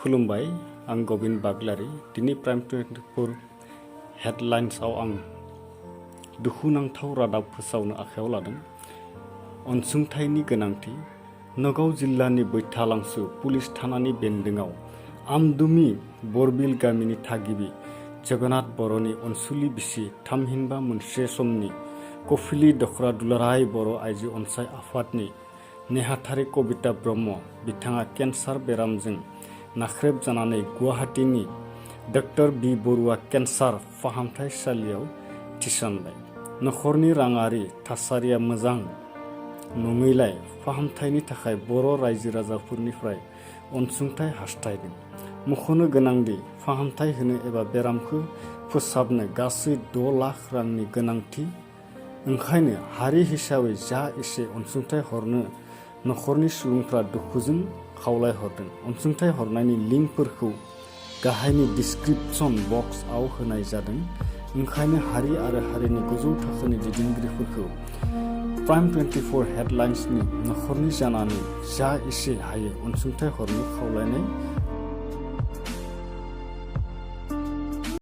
खुलुमबाय आं गबिन बाग्लारी दिनै प्राइम 24 हेडलाइन्सआव आं दुखुनांथाव रादाब फोसावनो आखायाव लादों। अनसुंथाइनि गोनांथि। नगाव जिल्लानि बैथालांसु पुलिस थानानि बेन्दोङाव आमदुमि बरबिल गामिनि थागिबि जोगोनाथ बर'नि अनसुलि बिसि थामहिनबा मोनसे समनि कफिली दखरा दुलाराय बर' आइजो अनसाय आफादनि नेहाथारि कबिता ब्रह्म बिथाङा केन्सार बेरामजों नाख्रेब जानानै गुवाहाटीनि डक्टर बि बरुवा केन्सार फाहामथायसालियाव थिसनबाय। नखरनि राङारि थासारिया मोजां नङैलाय फाहामथायनि थाखाय बर' रायजो राजाफोरनिफ्राय अनसुंथाइ हास्थायदों। मख'नो गोनांदि फाहामथाय होनो एबा बेरामखौ फोसाबनो गासै 6 लाख रांनि गोनांथि। ओंखायनो हारि हिसाबै जा एसे अनसुंथाइ हरनो नखरनि सुबुंफ्रा दुखुजों खावलायहरदों। अनसुंथाइ हरनायनि लिंकफोरखौ गाहायनि डिस्क्रिप्शन बक्सआव होनाय जादों। ओंखायनो हारि आरो हारिनि गोजौ थाखोनि दैदेनगिरिफोरखौ प्राइम 24 हेडलाइन्सनि नखरनि जानानै जा एसे हायो अनसुंथाइ हरनो खावलायनाय